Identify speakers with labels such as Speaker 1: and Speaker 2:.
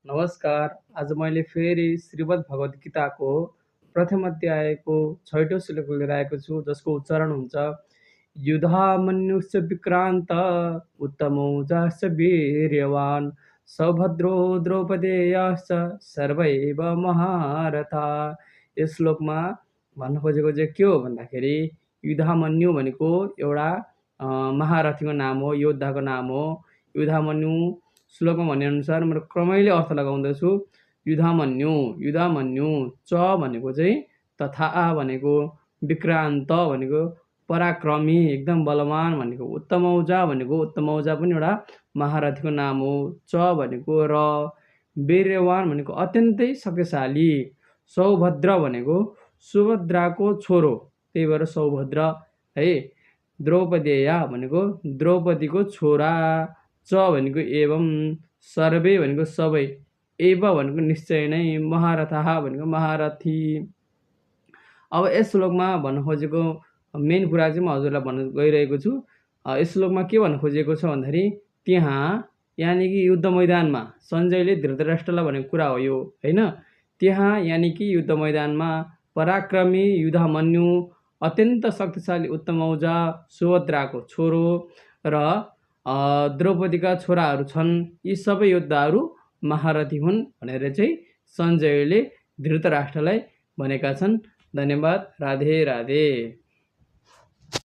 Speaker 1: नमस्कार। आज मैले फेरि श्रीमद् भगवत गीताको प्रथम अध्यायको 6औं श्लोक लिएर आएको छु, जसको उच्चारण हुन्छ युधामन्युश्च विक्रान्त उत्तमौजाश्च वीर्यवान् सौभद्रो द्रौपदेयाश्च सर्व एव महारथा। यस श्लोकमा भन्न खोजेको चाहिँ के हो भन्दाखेरि युधामन्यु भनेको एउटा महारथीको नाम हो, योद्धाको नाम हो। युधामन्यु श्लोकमा भनेअनुसार म क्रमैले अर्थ लगाउँदछु। युधामन्यु युधामन्यु च भनेको चाहिँ तथा भनेको, विक्रान्त भनेको पराक्रमी एकदम बलवान भनेको, उत्तमौजा भनेको उत्तमौजा पनि एउटा महारथीको नाम हो। च भनेको र, वीर्यवान भनेको अत्यन्तै शक्तिशाली, सौभद्र भनेको सुभद्राको छोरो, त्यही भएर सौभद्र है। द्रौपदेया भनेको द्रौपदीको छोरा, च भनेको एवं, सर्वे भनेको सबै, एव भनेको निश्चय नै, महारथाः भनेको महारथी। अब यस श्लोकमा भन्न खोजेको मेन कुरा चाहिँ म हजुरलाई भन्न गइरहेको छु। यस श्लोकमा के भन्न खोजेको छ भन्दाखेरि त्यहाँ यानि कि युद्ध मैदानमा सञ्जयले धृतराष्ट्रलाई भनेको कुरा हो यो होइन। त्यहाँ यानि कि युद्ध मैदानमा पराक्रमी युधामन्यु, अत्यन्त शक्तिशाली उत्तमौजा सुभद्राको छोरो र द्रौपदीका छोराहरू छन्। यी सबै योद्धाहरू महारथी हुन् भनेर चाहिँ सञ्जयले धृतराष्ट्रलाई भनेका छन्। धन्यवाद। राधे राधे।